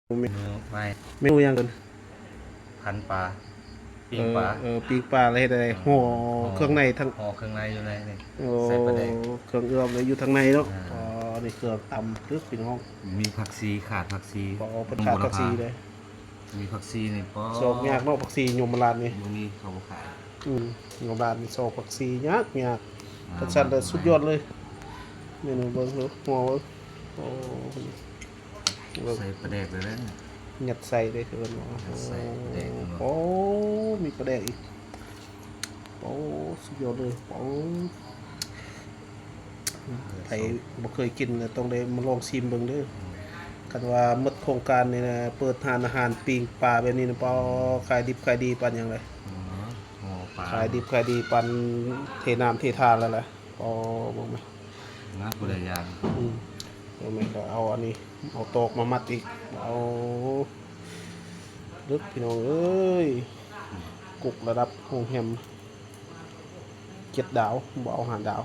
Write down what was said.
ເມນູໃໝ່ ເມນູຫຍັງເອີ້ນ? ພັນປາ ປີ້ງປາ ເອີ ເອີ ປີ້ງປາ ແລ້ວເຮັດໃດ? ຫໍ່ເຄື່ອງໃນທັງ ຫໍ່ເຄື່ອງໃນຢູ່ໃນນີ້ ໂອ້ ໃສ່ປາແດກ ເຄື່ອງເອື້ອມຢູ່ທາງໃນເນາະ. ອໍ ນີ້ເຄື່ອງຕຳເດີ້ພີ່ນ້ອງ ມີຜັກຊີ ຂາດຜັກຊີ ເພິ່ນຂາດຜັກຊີເດ້. ມີຜັກຊີນີ້ ປອ ຊອກຍາກເນາະ ຜັກຊີຍົມມະລາດນີ້ ບໍ່ມີ ເຂົາບໍ່ຂາຍ. ອືມ ຍົມມະລາດນີ້ຊອກຜັກຊີຍາກໆ ຄັນຊັ້ນແລ້ວສຸດຍອດເລີຍ. ເມນູເບິ່ງເດີ ຫົວເບິ່ງ ໂອ້ ໃສ່ປາແດກເລີຍເດ້ ຍັດໃສ່ເດ້ ເອີ້ນວ່າ ໂອ້ ມີປາແດກອີກ ໂອ້ ສຸດຍອດເລີຍ ໂອ້. ໃຜບໍ່ເຄີຍກິນແລ້ວຕ້ອງໄດ້ມາລອງຊິມເບິ່ງເດີ. ຄັນວ່າໝົດໂຄງການນີ້ນະ ເປີດຮ້ານອາຫານປີ້ງປາແບບນີ້ນະ ປາ ຂາຍດິບຂາຍດີປານຫຍັງເລີຍ. ຂາຍດິບຂາຍດີປານເທນ້ຳເທທ່າແລ້ວລະ ປາ ເບິ່ງແມະ ນະ ຜູ້ໃດຢາກ ອືມ ເບິ່ງແມະ ກໍເອົາອັນນີ້ ເອົາຕອກມາມັດອີກ ເອົາ ເດີພີ່ນ້ອງເອີຍ ກຸກລະດັບໂຮງແຮມ ເຈັດດາວ ບໍ່ເອົາຫ້າດາວ